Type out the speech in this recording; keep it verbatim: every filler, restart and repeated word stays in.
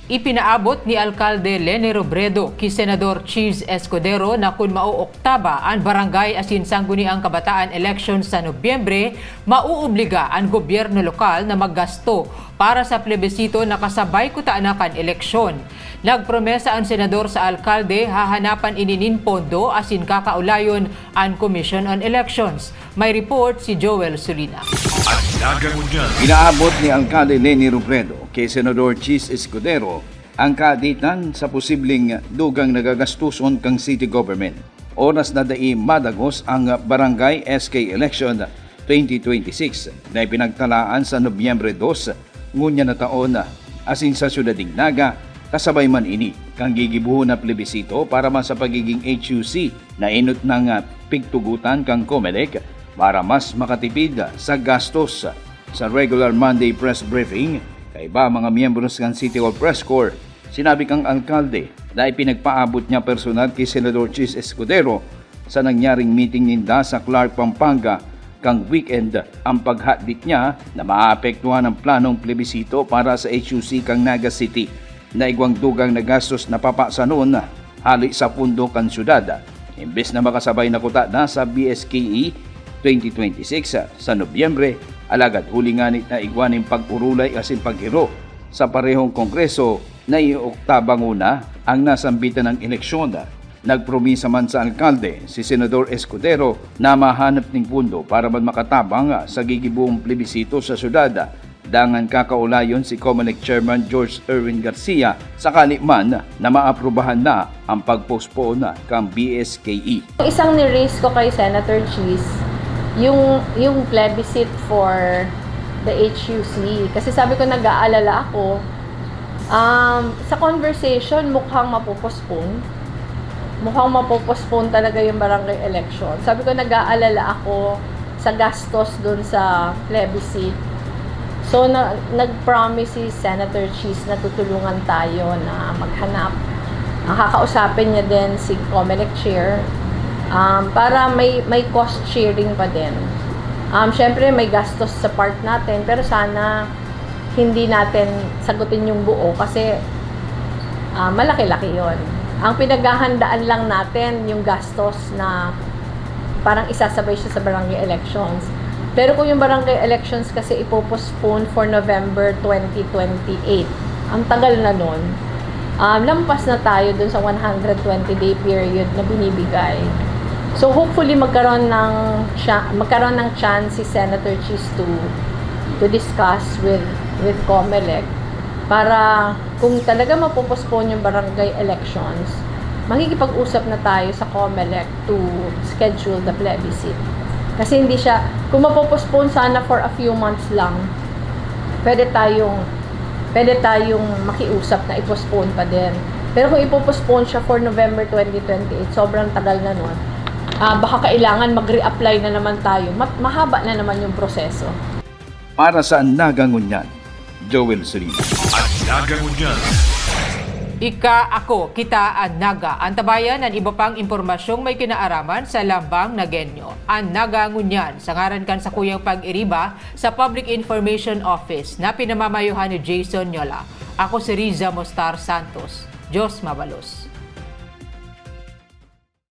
Ipinaabot ni Alkalde Leni Robredo ki Senador Chiz Escudero na kun maooktaba an barangay asin sangguniang kabataan eleksyon sa Nobyembre, maoobliga an gobyerno lokal na maggasto para sa plebisito na kasabay kutana kan eleksyon. Nagpromesa an senador sa alkalde, hahanapan ini nin pondo asin kakaulayon an Commission on Elections. May report si Joel Solina. An Naga Ngunyan. Inaabot ni Alkalde Leni Robredo ki Senador Chiz Escudero ang kaaditan sa posibleng dugang na gagastuson kan city government. Oras na dai madagos ang Barangay S K Election twenty twenty-six na ipinagtalaan sa Nobyembre dos ngunyan na taon, asin sa syudad nin Naga, kasabay man ini kan gigibohon na plebisito para man sa pagiging H U C na enot nang pigtugotan kan Comelec para mas makatipid sa gastos. Sa regular Monday press briefing, kaiba mga miyembros kan City Hall Press Corps, sinabi kan alkalde na ipinagpaabot niya personal ki Senador Chiz Escudero sa nangyaring meeting ninda sa Clark, Pampanga kan weekend ang paghadit niya na maapektuhan ang planong plebisito para sa H U C kan Naga City na igwang dugang na gastos na papasanon hale sa pondo kan syudad. Imbes na makasabay na kutana sa B S K E twenty twenty-six sa Nobyembre, alagad huli ngani na igwa nin pag-urulay asin paghiro sa parehong kongreso na ioktaba nguna ang nasambitan na eleksyon. Nagpromisa man sa alkalde si Senador Escudero na mahanap nin pondo para man makatabang sa gigiboong plebisito sa syudad, dangan kakaulayon si Comelec Chairman George Erwin Garcia sakali man na maaprubahan na ang pag-postpone kan B S K E. Isang ni-raise ko kay Senator Chiz, yung, yung plebiscite for the H U C. Kasi sabi ko, nag-aalala ako, um, sa conversation, mukhang mapopostpone. Mukhang mapopostpone talaga yung barangay election. Sabi ko, nag-aalala ako sa gastos dun sa plebiscite. So, na, nag-promise si Senator Chiz na tutulungan tayo na maghanap. Ang kakausapin niya din si Comelec Chair, um, para may, may cost sharing pa din. Um, Siyempre, may gastos sa part natin, pero sana hindi natin sagutin yung buo kasi, ah, malaki-laki yon. Ang pinaghahandaan lang natin yung gastos na parang isasabay siya sa barangay elections. Pero kung yung barangay elections kasi ipo-postpone for November twenty twenty-eight, ang tagal na nun, um, lampas na tayo dun sa one hundred twenty day period na binibigay. So hopefully magkaroon ng cha- magkaroon ng chance si Senator Chiz to to discuss with with Comelec para kung talaga mapopostpone yung barangay elections, makikipag-usap na tayo sa Comelec to schedule the plebiscite. Kasi hindi siya, kung mapopostpone sana for a few months lang, pwede tayong pwede tayong makiusap na i-postpone pa din. Pero kung ipo-postpone siya for November twenty twenty-eight, sobrang tagal na nun. Ah, baka kailangan mag-reapply na naman tayo. Ma- mahaba na naman yung proseso. Para sa An Naga Ngunyan, Joel Solina. An Naga Ngunyan. Ika, ako, kita, an Naga. Antabayan an iba pang impormasyong may kinaaraman sa Lambang Nagenyo. An Naga Ngunyan, sa ngaran kan sakuyang pag-iriba sa Public Information Office na pinamamayohan ni Jason Nyola. Ako si Riza Mostar Santos. Diyos mabalos.